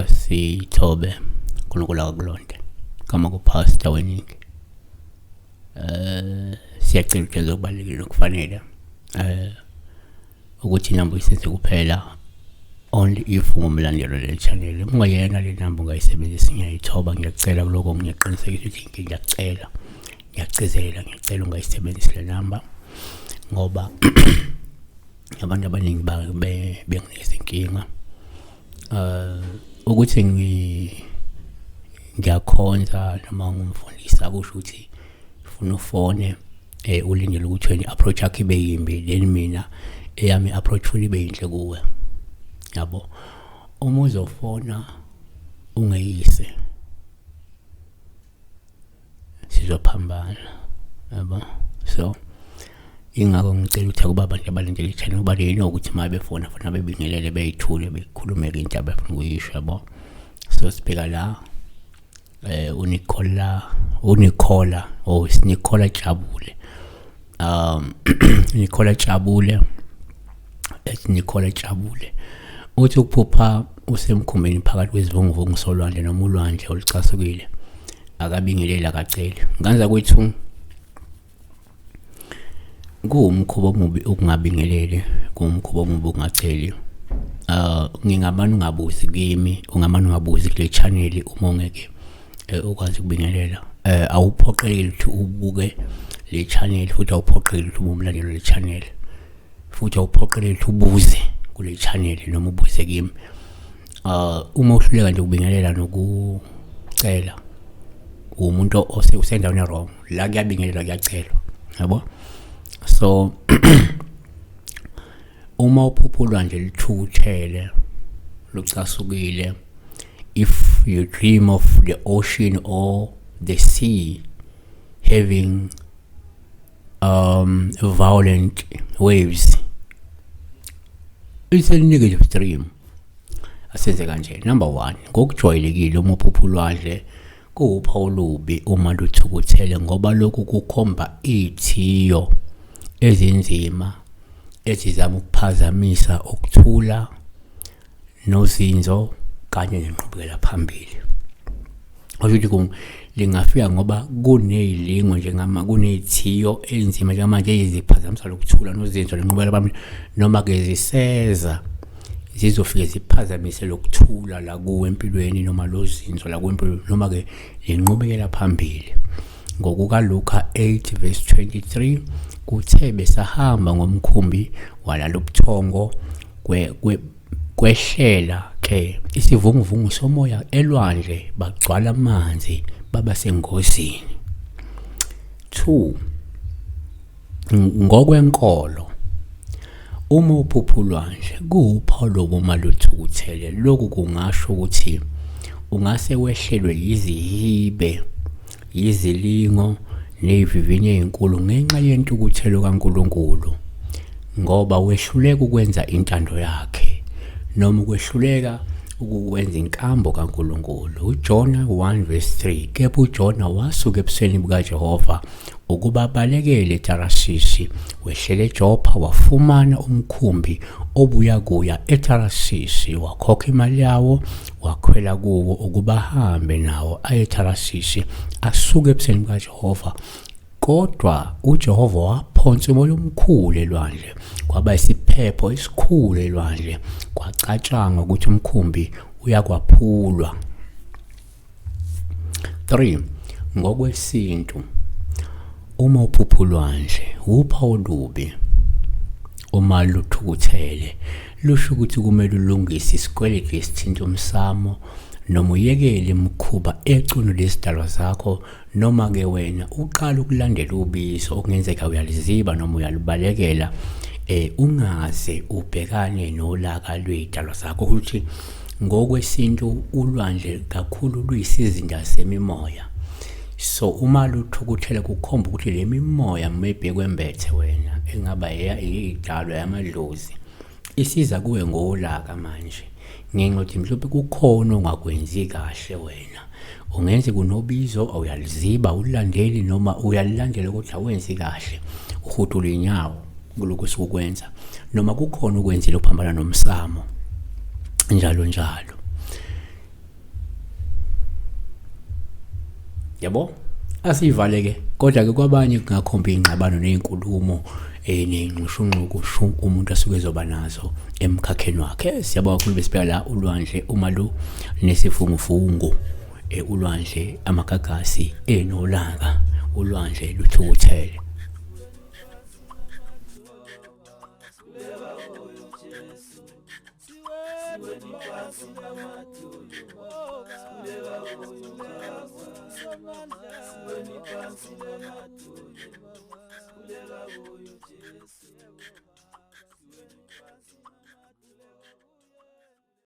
Sithobe uNkulunkulu akakulonde kama kuPastor weningi. Siyacela ukuthi okubalulekile nokufanele ukuthi inamba uyisenze kuphela only if ungumlandeli le channel. Uma ungayena le namba ungayisebenzisi, ngiyayithoba, ngiyacela kuloko, ngiyaqinisekisa ukuthi ngiyacela, ngiyagcizelela, ngiyacela ungayisebenzisi le namba ngoba abantu abaningi benginikeza inkinga ukuthi ngiyakhonza noma ngumfundisi akusho ukuthi ufuna ufone ulindele ukuthi wena i-approach yakho ibe yimbi, then mina eyami i-approach funa ibe yinhle kuwe, yabo. Uma uzofona ungeyise, sizophambana, yabo. So ingakho ngicela ukuthi akuba abantu abalindele i-channel kuba yini ukuthi uma befona fona bebingelele, beyithule, bekhulumeke into abafuna ukuyisho, yabo. So sibheka la uNicola, uNicola, oh, Nicola Jabule, Nicola Jabule, ethi Nicola Jabule uthi ukuphupha usemkhumbini phakathi kwezivunguvungu solwandle noma ulwandle olucasukile, akabingeleli, akaceli. Nganza kwethu, kuwumkhuba omubi ukungabingeleli, kuwumkhuba omubi ukungaceli. Ngingamane ungabuzi kimi, ungamane ungabuzi kule channel uma ungeke ukwazi ukubingelela. Awuphoqelekile ukuthi ubuke le channel, futhi awuphoqelekile ukuthi ube umlandeli le channel, futhi awuphoqelekile ukuthi ubuze kule channel noma ubuze kimi. Uma uhluleka nje ukubingelela nokucela, umuntu usendaweni wrong. La kuyabingelelwa, kuyacelwa, yabo. So uma uphupha ulwandle luthukuthele, lucasukile, if you dream of the ocean or the sea having violent waves, it's a negative dream. Asenze kanje. Number 1, ngokujwayelekile uma uphupha ulwandle kuwuphawu olubi uma luthukuthele, ngoba lokhu kukhomba ithiyo ezinzima ezizama ukuphazamisa ukuthula nozinzo kanye nenqubekela phambili. Kusho ukuthi lingafika ngoba kunezilingo, njengama kunezithiyo enzima njengamanje eziphazamisa lokuthula nozinzo nenqubekela phambili, noma ke ziseza zizofike ziphazamise lokuthula la kuwe empilweni, noma lozinzo la kuwe empilweni, noma ke lenqubekela phambili. Ngokuka Luka 8 verse 23, kuthe besahamba ngomkhumbi walalobuthongo kwehlela ke isivunguvungu somoya elwandle, bagcwala amanzi, baba sengozini. 2, ngokwenkolo uma uphupha ulwandle kuwuphawu lokuma luthukuthele. Lokhu kungasho ukuthi ungase wehlelwe yizihibe, yizilingo nezivivinyo ezinkulu ngenxa yentukuthelo kaNkulunkulu, ngoba wehluleka ukwenza intando yakhe noma ukwehluleka ukwenza inkambo kaNkulunkulu. UJona 1 verse 3, kepha uJona wasuka ebusweni bukaJehova ukuba abalekele eTarasisi, wehlela eJopha, wafumana umkhumbi obuya kuya eTarasisi, wakhokha imali yawo, wakhwela kuwo ukuba ahambe nawo aye eTarasisi, asuke ebusweni bukaJehova. Kodwa uJehova waphonsa umoya omkhulu elwandle, kwaba isiphepho esikhulu elwandle, kwacatshangwa ukuthi umkhumbi uyakwaphulwa. 3, ngokwesintu uma uphupha ulwandle wuphawu olubi uma luthukuthele, lusho ukuthi kumele ulungise isikweletu esithinta umsamo, noma uyekele imikhuba ecunula izidalwa zakho, noma ke wena uqala ukulandela ubizo okungenzeka uyaliziba noma uyalubalekela, ungaze ubhekane nolaka lwezidalwa zakho. Ukuthi ngokwesintu ulwandle kakhulu luyisizinda semimoya, so uma luthukuthele kukhomba ukuthi le mimoya maybe kwembethe wena engaba eyidalwa yamadlozi isiza kuwe ngolaka manje, ngenxa yokuthi mhlawumbe kukhona ongakwenzi kahle wena. Ungenze kunobizo awuyaliziba ulilandeli noma uyalilandela kodwa awenzi kahle, uhudula inyawo kulokhu osuke noma kukhona okwenzile okuphambana nomsamo njalo njalo. Yabo, asivale ke kodwa ke kwabanye kungakhomba ingxabano nezinkulumo ney'nxushunxuku umuntu asuke ezoba nazo emkhakheni wakhe. Siyabonga kakhulu, besibheka la ulwandle uma lu nesifungufungu, ulwandle amagagasi enolaka, ulwandle luthukuthele. Sikhuleka kuyo Jesu.